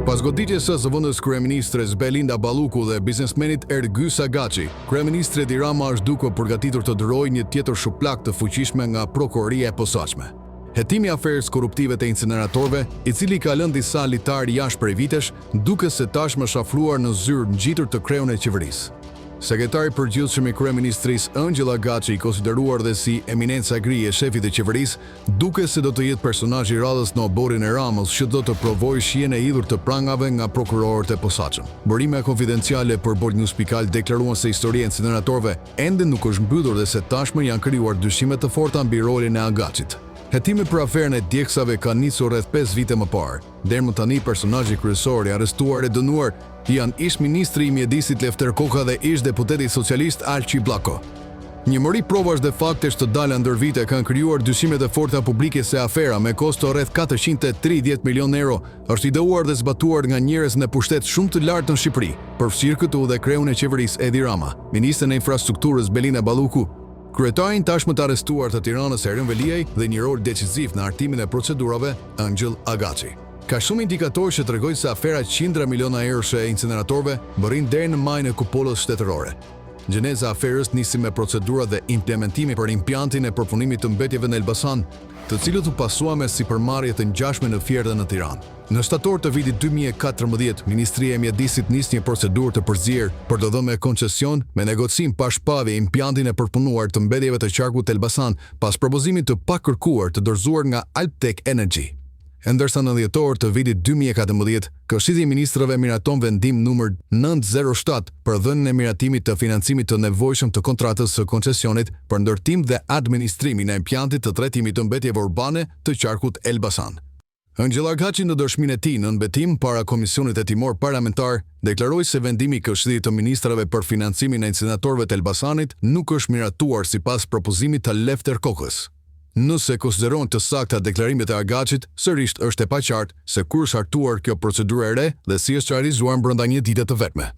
Pas goditjes së zëvendëskryeministres Belinda Balluku dhe biznesmenit Ergys Agaçi, kryeministri Edi Rama është duke u përgatitur të durojë një tjetër shuplakë të fuqishme nga Prokuroria e Posaçme. Hetimi i aferës korruptive të inceneratorëve, i cili ka lënë disa litarë jashtë prej vitesh, duket se tashmë është afruar në zyrë ngjitur të kreun e qeverisë. Sekretari i Përgjithshëm i Kryeministrisë, Ëngjëll Agaçi, i konsideruar dhe si eminenca gri e shefit të qeverisë, duket se do të jetë personazhi i radhës në oborrin e Ramës që do të provojë shijen e hidhur të prangave nga prokurorët e posaçëm. Burime konfidenciale për boldnews.al deklaruan se historia e inceneratorëve ende nuk është mbyllur dhe se tashmë janë krijuar dyshime të forta mbi rolin e Agaçit. Hetimi për aferën e djegësave ka nisur rreth 5 vite më parë. Deri më tani personazhi kryesor i arrestuar e dënuar janë ish-ministri i Mjedisit Lefter Koka dhe ish-deputeti socialist Alqi Bllako. Një mori provash dhe faktesh të dala ndër vite kanë krijuar dyshime të forta publike se afera me kosto rreth 430 milionë euro është ideuar dhe zbatuar nga njerëz me pushtet shumë të lartë në Shqipëri, përfshirë këtu dhe kreun e qeverisë Edi Rama, ministren e Infrastrukturës Belinda Balluku, kryetarin tashmë të arrestuar të Tiranës Erion Veliaj dhe një rol deciziv në hartimin e procedurave Ëngjëll Agaçi. Ka shumë indikatorë që tregojnë se afera qindra miliona euroshe e inceneratorëve mbërrin deri në majën e kupolës shtetërore. Gjeneza e aferës nisi me procedurat dhe implementimin për impiantin e përpunimit të mbetjeve në Elbasan, të cilët u pasua me sipërmarrje të ngjashme në Fier dhe në Tiranë. Në shtator të vitit 2014, Ministria e Mjedisit nis një procedurë të përzier për të dhënë me koncesion me negocim pa shpallje impiantin e përpunuar të mbetjeve të qarkut Elbasan pas propozimit të pakërkuar të dorëzuar nga Albtek Energy. E ndërsa në dhjetor të vitit 2014, Këshilli i Ministrave miraton vendim numër 907 për dhënien e miratimit të financimit të nevojshëm të kontratës së koncesionit për ndërtim dhe administrimin e impiantit të trajtimit të mbetjeve urbane të qarkut Elbasan. Ëngjëll Agaçi në dëshminë e tij nën betim para Komisionit Hetimor Parlamentar deklaroi se vendimi i Këshillit të Ministrave për financimin e inceneratorëve të Elbasanit nuk është miratuar sipas propozimit të Lefter Kokës. Nëse konsiderohen të sakta deklarimet e Agaçit, sërisht është e paqartë se kur është hartuar kjo procedurë e re dhe si është realizuar brenda një dite të vetme.